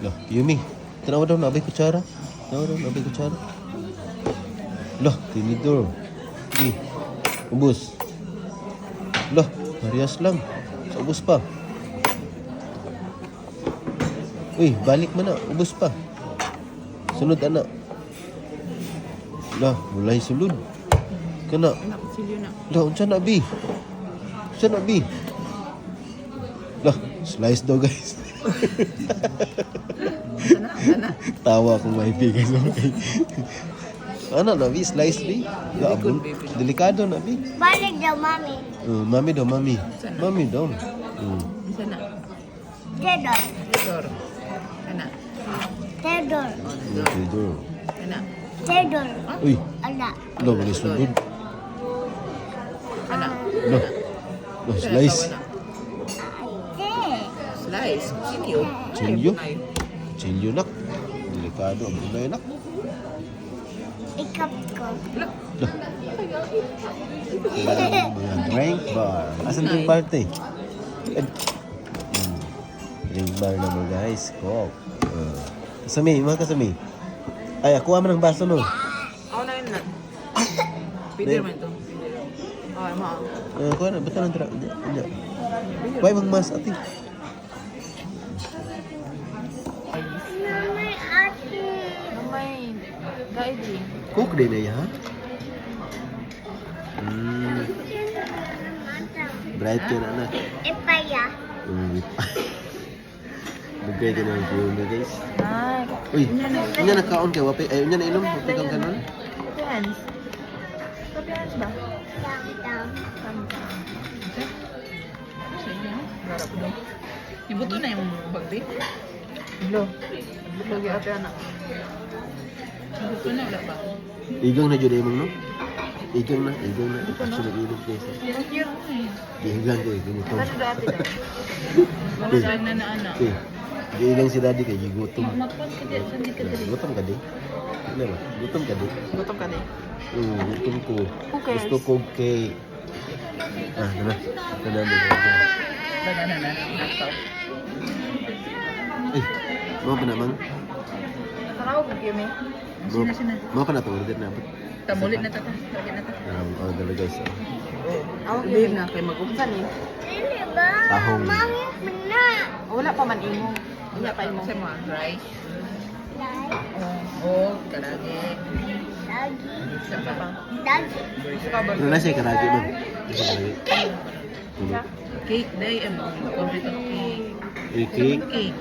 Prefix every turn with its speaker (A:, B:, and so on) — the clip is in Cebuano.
A: Lah, Yumi. Tanawa daw, nabay kutsara. Tanawa daw, nabay kutsara. Lah, tinidor. Sige. Ubus. Lah, parehas lang. Sa ubus pa. Uy, balik man na. Ubus pa. Sunod, ana. Lah, mulay sulod. Kana.
B: Anak, kutsilyo na.
A: Lah, unsa na bi? Unsa na bi? Lah, slice daw, guys.
B: Sana, sana.
A: Tawa akong wifi, guys. Okay. Ano na bi? Slice bi? Lah, abon. Delikado na bi.
C: Balik daw, mami.
A: Mami daw, mami. Mami daw.
B: Sana.
C: Tedor.
B: Dor. Ana.
C: Tedor.
A: Okay, daw.
B: Ana.
C: Tedor.
A: Uy,
C: Ala.
A: lah, boleh sulod.
B: Ana.
A: Lah. Lah, slice.
C: Ate.
B: Slice. Kutsilyo.
A: Kutsilyo? Chilyo nak. Delikado ang bunay nak.
C: Ikap ko.
A: Lah. Mga drink bar. Asan drink bar te? Drink bar na mo, guys. Coke. Kasami, mga kasami. Ay, ako man ang baso no.
B: Ako na yun na. Peter man to. Ay, ma.
A: Kuha na, ba't nang dra? Hindi, hindi. Why mang mas ati?
C: Mami, ate.
B: Mamay. Gaidi.
A: Coke din na ya, ha? Bright ka na anak.
C: Ipaya.
A: Bugay ka na ang view guys.
B: Ay.
A: Uy, unya nakaon kay wapi. Ay, unya na inom, wapi kang kanon.
B: Hands. Happy hands ba?
C: Dam, dam.
B: Sa inyo. Garap daw. Ibuto na yung bagdi. Iblo. Iblo lagi ate anak. Ibuto na wala ba?
A: Igang na jud imong no? Igang na, igang na. Actually, inom guys.
B: Cute mo eh.
A: Giigang ko, gutom.
B: Ano dati daw? Malasag na na anak.
A: Okay. Giigang si daddy kay gigutom.
B: Magpon ka di, sandi ka dali.
A: Gutom ka di? Ano ba? Gutom ka di?
B: Gutom ka di.
A: Gutom ko.
B: Who cares?
A: Gusto ko cake. Ah, na. Na na.
B: Na na na. Nakaw.
A: Ay, mo pa naman.
B: Taraw ko kayo me.
A: Mo, mo pa na to order na.
B: Tamulit na tata. Lagi na tata.
A: Order guys.
B: Ako kayo na kay mag-umsan eh.
C: Dili ba?
A: Tahong.
C: Mami, mana.
B: Wala pa man imo. Wala pa imo. Sa mga rice.
C: Dai.
B: Oh, karagi.
C: Dagi.
B: Sa pa.
C: Dagi.
A: Ano na siya karagi mo? Karagi.
B: Cake day am order to cake.
A: Uy, cake.
B: Cake.